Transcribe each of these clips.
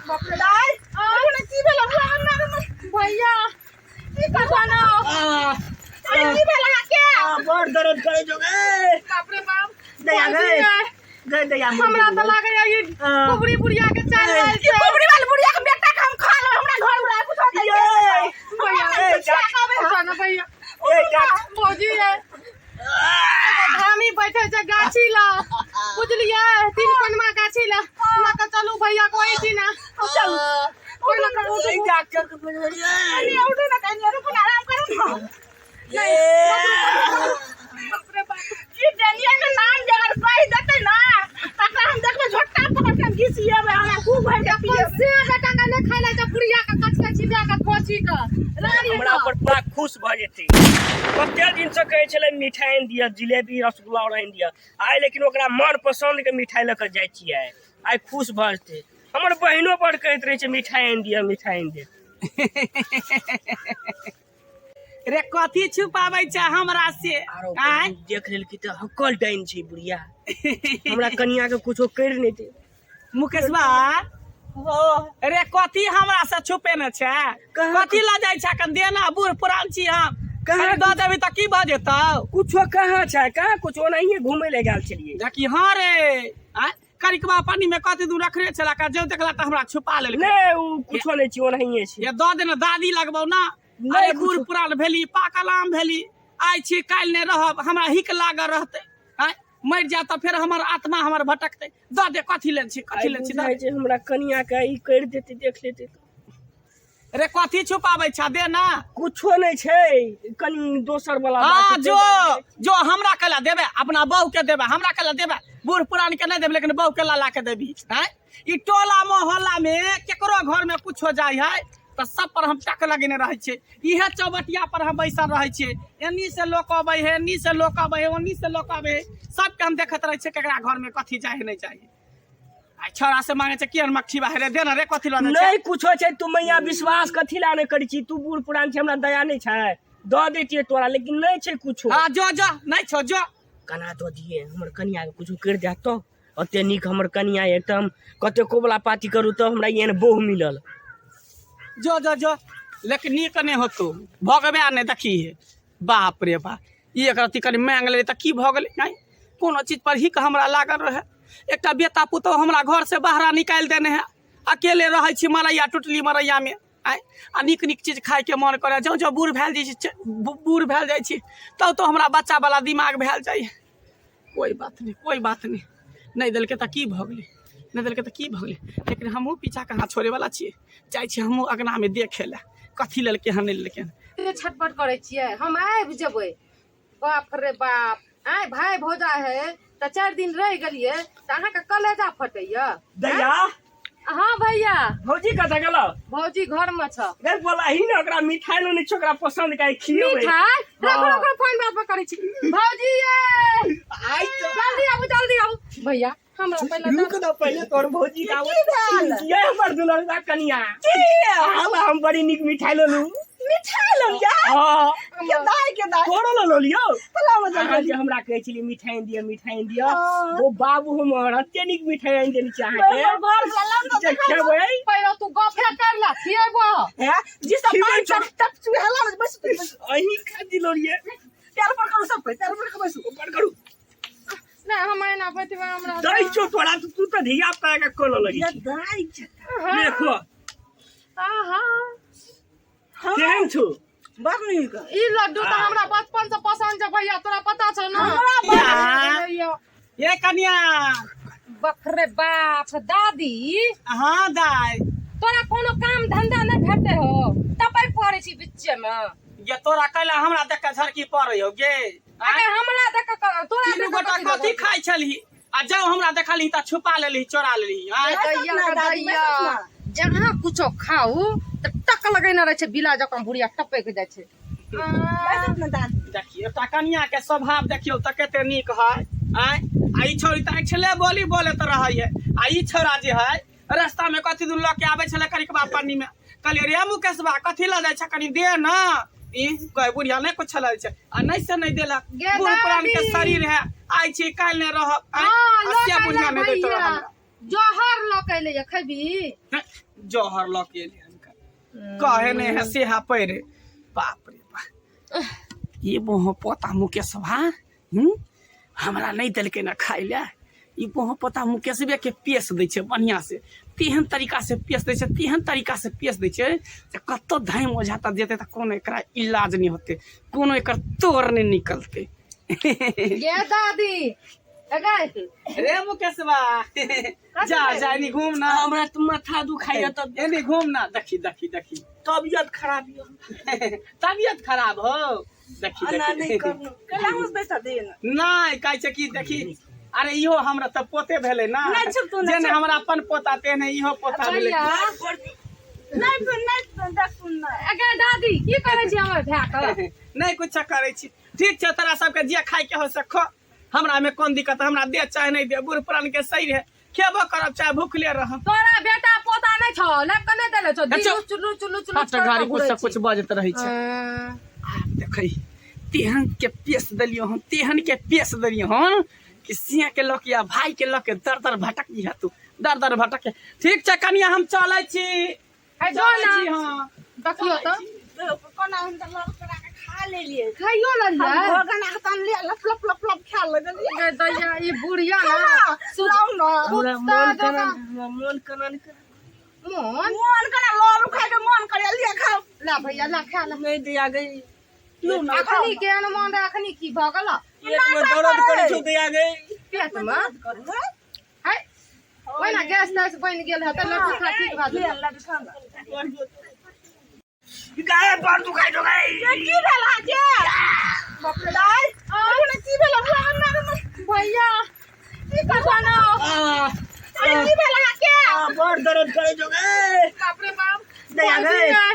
बाप रे दाई अरे की भेल हमरा हमरा भैया की करबा ना अरे की भेल अहाँ के बड़ दर्द करे जो गे बाप रे बाप दया भौजी गे गे। गे दया हमरा तऽ लागैया ई हाँ। कुबरी बुढ़िया के चाल रहल छै कुबरी वाली बुढ़िया के बेटा के हम खा लेबै हमरा घर उड़ा कुछ होतै ये भैया ए, उठा ना भैया ए, डॉक्टर। भौजी ये धामी बैठे छै गाछी ला बुझलियै तीन कोनमा गाछी ला लऽ कऽ चलू भैया कोई छी ना चलू कोई ना करू ए, डॉक्टर के बोलिए कनी उठू ना कनी रुकू ना आराम करू ना बाप रे बाप ई डनिया के नाम जे अगर कहि देतै ना तकरा हम देखबै झोटा पकड़ के हम घिसिएबै हमरा खूब भरि के पिएबै से बेटा के नहि खाइ लै छै बुढ़िया के कचकची दए के खोची के रानी हमरा पर पूरा खुश भऽ जेतै कते दिनसँ कहै छलै मिठाइ आनि दिअ जिलेबी रसगुल्ला आओर आनि दिअ आइ लेकिन ओकरा मन पसन्दके मिठाइ लऽ कऽ जाइ छियै आइ खुश भऽ जेतै हमर बहिनो बड़ कहैत रहै छै मिठाइ आनि दिअ मिठाइ आनि दिअ रे कथी छुपाबै छै हमरा से आरो आँय देख लेलकै तऽ हकल डाइन छै बुढ़िया हमरा कनिया के कुछो करि नहि दे मुकेशबा रे कथी हमरा से छुपेने छै कहाँ कथी लऽ जाइ छै कन देना बूढ़ पुरान छी हम कहाँ अरे दऽ देबी तऽ की भऽ जेतौ कुछो कहाँ छै कहाँ कुछो ओनाहिए घूमै लए गेल छलियै देखी हँ रे आँय करिकबा पानी में कथी दू रखने छला का जो देखला तऽ हमरा छुपा लेलकै नहि ओ कुछो नहि छै ओनाहिए छै ये दऽ देना दादी लगबौ ना नहि अरे बूढ़ कुछो। पुरान भेली पाकल आम भेली आइ छी काल्हि नहि रहब हमरा हिक लागल रहतै आँय मरि जायब तऽ फेर हमर आत्मा हमर भटकतै दऽ दे कथी लेल छी कथी आइ लेल छी दऽ बुझाइ दे। छै हमरा कनिया के ई करि देतै देख लेतै तऽ। रे कथी छुपाबै छा दे ना कुछो नहि छै कनि दोसर वाला हाँ बात जो जो हमरा कैला देबे अपना बहू के देबे हमरा कैला देबे बूढ़ पुरान के नहीं देबे लेकिन बहू के ला ला के देबी हैं ई टोला मोहल्ला में केकरो घर में कुछ हो जाय है तऽ सब पर हम टक लगेने रहै छियै इहे चौबटिया पर हम बैसल रहै छियै एन्नी से लोक अबै है एन्नी से लोक अबै है ओन्नी से लोक अबै है सबके हम देखैत रहै छियै केकरा घर में कथी जाइ है नहीं जाइ है आ छौड़ा से मांगे छै किया मक्खी बाहर दे ना रे कथी लऽ नहि कुछो छै तू मैया विश्वास कथी ला नहि करै छी तू बूढ़ पुरान छै हमरा दया नहि छै दऽ दैतियै तोरा लेकिन नहि छै कुछो हाँ जो जो नहीं छो जो केना दऽ दियै हमर कनियाके कुछो करि देत तऽ ओते नीक हमर कनिया यऽ तऽ हम कतेको वाला पार्टी करू तऽ हमरा एहन बोह मिलल जो जो जो लेकिन नीक नहि होतो भगवे नहि देखी हे बाप रे बाप ई एक रत्ती कनि माँगि लेलै तऽ की भऽ गेलै नहि कोनो चीज पर हिक हमरा लागल रहै एकटा बेटा पुतहु हमरा घरसँ बाहरा निकालि देने है अकेले रहै छी मरैया टुटली मरैयामे आँय आ नीक नीक चीज खाइके मन करै जँ जँ बूढ़ भेल जाइ छी बूढ़ भेल जाइ छी तब तऽ हमरा बच्चावला दिमाग भेल जाइए कोइ बात नहि कोइ बात नहि नहि देलकै तऽ की भऽ गेलै नहि देलकै तऽ की भऽ गेलै लेकिन हमहूँ पीछा कहाँ छोड़ैवला छियै जाइ छियै हमहूँ अङ्गनामे देखै लए कथी लेलकै हन नहि लेलकै हन एते छटपट करै छियै हम आबि जेबै बाप रे बाप आय भाय भौजा है तऽ 4 दिन रहि गेलियै तऽ अहाँके कलेजा फटैया दैया हाँ भैया भौजी कतऽ गेलो भौजी घर में छ रे बोला ही ने ओकरा मिठाई लेने छै ओकरा पसंद के खिएबै मिठाई रखो हाँ। रखो फोन बात पर करै छी भौजी ये आइ तो जल्दी आबू जल्दी आबू भैया हमरा पहिले रुक ना पहिले तोर भौजी का की भेल? ये हमर दुलरबा कनिया की हम बड़ी नीक मिठाई लेलू मिठाई लऽ जा हां के दाय के दाय तोरो लऽ लियो तला मजा अहाँ जे हमरा कहै छली मिठाई आनि दिअ मिठाई आनि दिअ हाँ। ओ बाबू हमर एते नीक मिठाई आनि देने छै अहाँके घर वाला जे खेबै पहिले तू गपे कर ला खिएबो हैं जिस खिबै पानी छौ। टप टप चुहेला बस बस अहीं खा दिलो रे पैर पर करू सब पैर पर करू बैसू ऊपर करू नहीं हम एना बैठबै हमरा दै छौ तोरा तू तऽ धिया पुता के कोलो लगी ये दाय छै देखो आहा केहन छौ बड़ नीक ई लड्डू तऽ हमरा बचपन से पसंद छै भैया तोरा पता छौ ना हमरा बड़- भैया ये कनिया बकरे बाप दादी हाँ दाय तोरा कोनो काम धंधा नहि भेटै हो तपै पड़ै छी बिच्चे मे ये तोरा कैला हमरा देख के झरकी पड़ै हो गे अरे हमरा देख के तोरा तीनू देख गोटा के कथी खाइ छलही आ जब हमरा देखलही तऽ छुपा लेलही चोरा लेलही आँय? दैया ना, दादी, दैया बैसत ना। जहाँ कुछो खाऊ तऽ टक लगेने रहै छै बिला जकाँ बुढ़िया टपक जाइ छै बैसत ना दादी देखियौ एकटा कनिया के स्वभाव देखियौ तऽ कते नीक है आँय आ ई छौड़ी तऽ अछले बोली बोलैत रहै है आ ई छौड़ा जे है रास्ता में कथी दूर लऽ के आबै छलै करिकबा पन्नी में कहलियै रे मुकेशबा कथी लऽ जाइ छै कनि दे ना ई गै बुढ़िया नहि कुछ लऽ छै आ नहि से नहि देलक गे बूढ़ पुरान के दादी। शरीर है आइ छी काल्हि नहि रहब आँय? हाँ, आ लऽ से के बुढ़िया अयला नहि दैत रहै भैया। हमरा जहर लऽ के एलै खैबी। जहर लऽ के एलै हन। कहे नहीं है सेहा पैरे। बाप रे बाप, ये बोह पोता मुकेशवा हमरा नहीं देलकै ना खाइ लए। ई बोह पोता मुकेशबे के पेश दै छै बढ़िया से, तेहन तरीका से पेश दै छै, तेहन तरीका से पेश दै छै जे कतौ धाइम ओझा तक जेतै तऽ कोनो एकरा इलाज नहि होतै, कोनो एकर तोड़ नहि निकलतै। गे दादी रे मुकेशवा, जा जा एनी घूम ना। हमरा तऽ माथा दुखाइया तब। एनी घूम ना, देखी देखी देखी। तबियत खराब यऽ। तबियत खराब हो, देखी एना देखी। नहि करू कैला हम दै छथिन। नहि कहै छै कि देखी, अरे इहो हमरा तऽ पोते भेलै ना। नहि छुप तू, नहि जेने छुप। हमरा अपन पोता तेहने इहो पोता भेलै। भैया नहि नहि देखू नहि। अगे दादी, की करै छी हमर भाय के? नहि कुछ करै छी। ठीक छै, तोरा सबके जे खाइके हो से खो, हमरा में कोन दिक्कत? हमरा दे चाहे नहीं दे, बूढ़ पुरान के सही है, खेबो करब चाहे भूखले रहब। तोरा बेटा पोता नहि छौ, लैब के नहि देले छौ? अच्छा। दिलु चुल्लू चुल्लू चुल्लू हट घारी, कुछ से कुछ बजत रहै छै। आब देखै, तेहन के पेश देलियो हन, तेहन के पेश देलियो हन कि सिया के लऽ के आ भाई के लऽ के दर दर भटक जिहा तू, दर दर भटक के। ठीक छै कनिया, हम चलै छी। है जो चलै ना। छी, हाँ। देखियो तऽ। कोना हम तऽ लऽ करा के खा लेलियै। खाइयो हम लेलियै। भगना के तन ले लप लप लप लप खा लगलियै। गे दैया, ई बुढ़िया ना लाउ ना। हमरा कुत्ता मोन जकाँ। केना, हमरा मोन केना ने केना। मोन मोन कना लड़ खाय के मोन करे, लिअ खाउ। ला भैया, ला खा ला। नहि दैया गई। लू ना खाउ। अखनी केहन मोन रहे, अखनी की भऽ गेल? पेट में दर्द करै छौ दैया गई। पेट मे करू है। है ओहिना गैस तैस बनि गेल है तऽ लड्डू खा, ठीक भऽ लिअ जेतौ। लड्डू खाउ ना। गाय बड़ दुखाइ छौ गई। ये की भेल अहाँके? बाप रे दाइ, देखू ने की भेल हमरा? हमरा भैया की करबो ना? अरे की भेल अहाँके? बड़ दर्द करै छौ गई। बाप रे बाप। दैया भौजी गई। गे,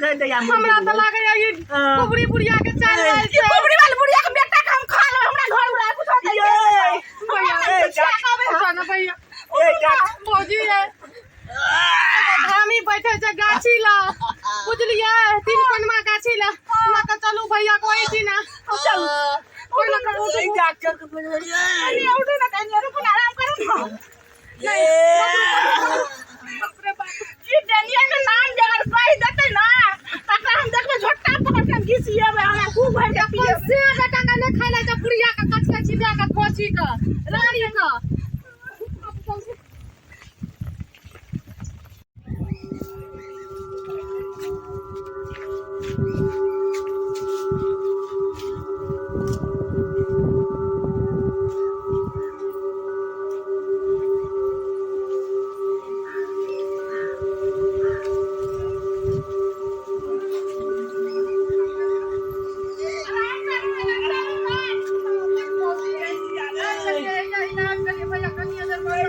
गई दैया, मरि हमरा गेलियै। तऽ लागैया ई कुबरी बुढ़िया के चालि रहल ई छै। कुबरी वाली बुढ़िया के बेटा के हम खा लेबै। हमरा घर उड़ा कुछ होतै। ये। भैया, ए, उठा ना भैया। ए, डॉक्टर। भौजी गे, धामी बैठे छै गाछी ला, बुझलियै? तीन कोनमा गाछी ला लऽ कऽ चलू भैया को एहिठिना। चल। कोइ ना करू। ए, डॉक्टर के बजलियै। कनी उठू ना, कनी रुकू ना, आराम करू ना। बाप रे बाप। ई डनिया के नाम जे अगर कहि देतै ना तकरा हम देखबै झोटा पकड़ के हम घिसिएबै, हमरा खूब भरि के अपन पिएबै। से बेटा के नहि खाइ लै छै बुढ़िया के कचकची दए कऽ खोची कऽ रानी कऽ।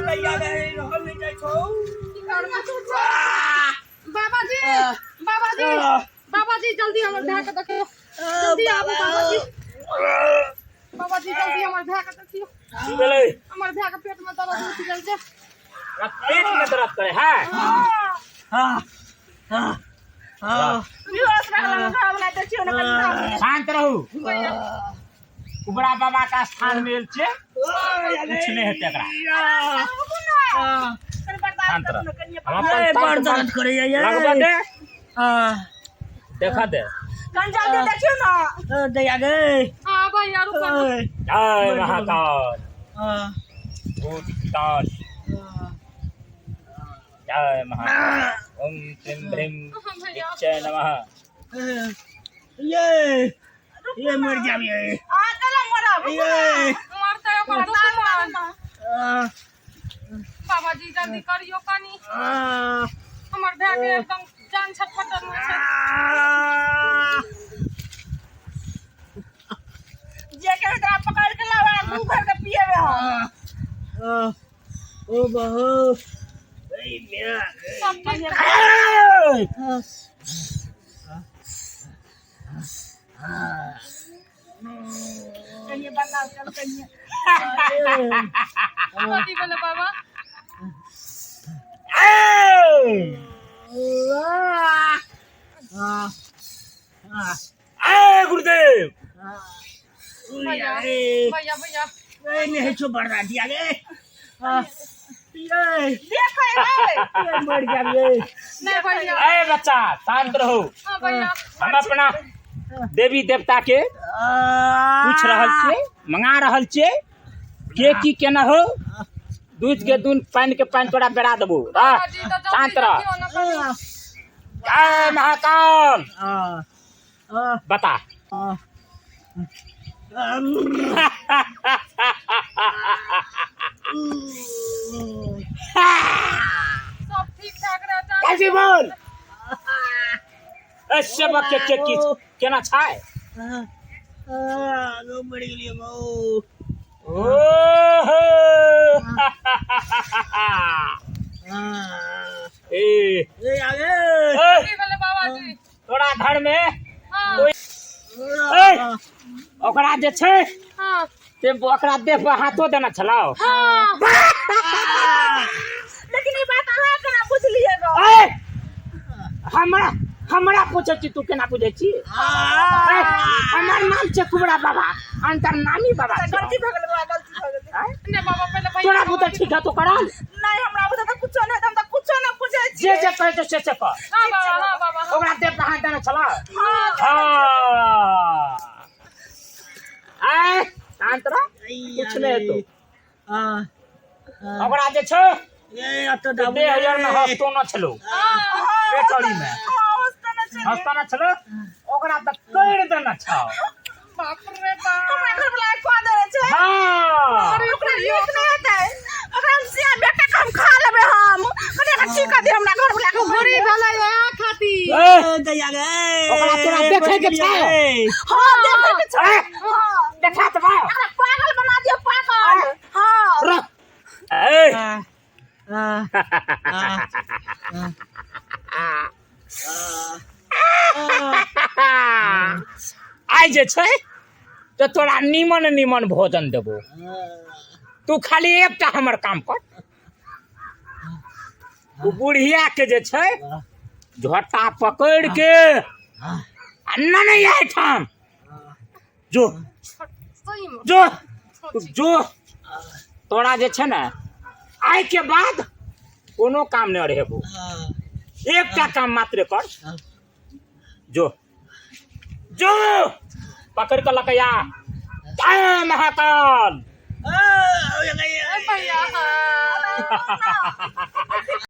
दैया गई, रहल नहि जाइ छौ। बाबाजी, बाबाजी, बाबाजी, जल्दी हमर भाय के देखियो, जल्दी आबू बाबाजी। बाबाजी, जल्दी हमर भाय के देखियो। की भेलै? हमर भाय के पेट में दर्द उठि गेल छै। पेट में दर्द करे है? बेहोश रहल हम ना, देखियौ ना कनी। शांत रहू। कुबरा बाबा का स्थान में एल छियै, कुछ नहि हेतै एकरा। रुकू ना, कनी बर्दाश्त शांत करू रह। ना कनी। हम अपन ए, बड़ तंत्र दर्द करैया ये। लगबऽ दे, देखऽ दे। कनी जल्दी देखियौ ना। दैया गई। हाँ भैया, रुको ना। जय महाकाल, भूत पिशाच, जय महाकाल। ओम क्रीम भ्रीम भैया। विच्चय नमः। ये ये मर जाब ये। आ केला मरब? ये। मरतै ओकर दुश्मन। बाबाजी, जल्दी करियो कनी, हमर भाय के एकदम जान छटपटल में छै। जे के एकरा पकड़ के लावा, मुंह भर के पिएबे हम। ओ बहू। सब चीज। कनी बर्दाश्त करू कनी। कथी भेलै बाबा? ए गुरुदेव। भैया, भैया, भैया। ए, नहीं छो बर्दाश्त दिया गे। देखै है। मर गेलियै। नहीं भैया। ए बच्चा, शांत रहू। हाँ भैया। हम अपना देवी देवता के पूछ रहल छियै, मंगा रहल छियै के की केना हो। दूध के दूध, पानि के पानि, तोरा बेरा देबो। रह, बाबाजी तऽ जल्दी शांत रह। देखियौ ने कनी। जय महाकाल। बता। सब ठीक ठाक रहता। कैसी बोल ए सेवक के की केना छै? मरि गेलियै। ओहो, ए ए, ए, की भेलै बाबाजी? तोरा घर में हाँ। ए, ओकरा जे छै हाँ। से ओकरा देह पर हाथो देना छलौ। हाँ। लेकिन ई बात अहाँ केना बुझलियै गो? ए, हमरा हमरा पूछै छी, तू केना बुझै छी? ए, हमर नाम छै कुबरा बाबा, अंतर्नामी बाबा तऽ छै। गलती भऽ गेलै बाबा, गलती भऽ गेलै। आँय? नहीं बाबा, पहिले भैया। तोरा बुते ठीक है तो करल। नहीं, हमरा बुझे तऽ कुछो नहि, हम तऽ कुछो नहि बुझै जे छियै। जे कहै छै से से कर। हाँ बाबा, हाँ बाबा, हाँ। ओकरा देह पर हाथ देने छलौ? हाँ। हाँ। आय, शांत रह, कुछ नहि हेतौ। ओकरा जे छै देह हजार में हस्तो न छलौ, पेटरी में हाँ, हँसते नहि छलै। हस्तो न छलौ, ओकरा तऽ करि देने छौ। बाप रे बाप। हमरा घर वाला कऽ देने छै। हाँ। ओकरा नीक नहि हेतै। ओकरा हम सिया बेटा के हम खा लेबै। हम कनि एकरा ठीक कऽ दे हमरा घर वाला के। बुरी भेलै इएह खातिर। ए, ओकरा तोरा देखै के छै? हाँ, देखै के छै। ए, हाँ। देखा तऽ बा। एकरा पागल बना दियौ, पागल। हाँ। रह। ए, आइ जे छै तऽ तोरा नीमन नीमन भोजन देबो। तू खाली एकटा हमर काम कर, ओ बुढ़िया के जे छै झोटा पकड़ के आ नहि एहिठाम जो। सही में। जो जो, तोरा जे छै ने आइ के बाद कोनो काम नहि रहेबो। एकटा काम मात्र कर, जो जो, पकड़ के लकया। जय महाकाल। ए भैया।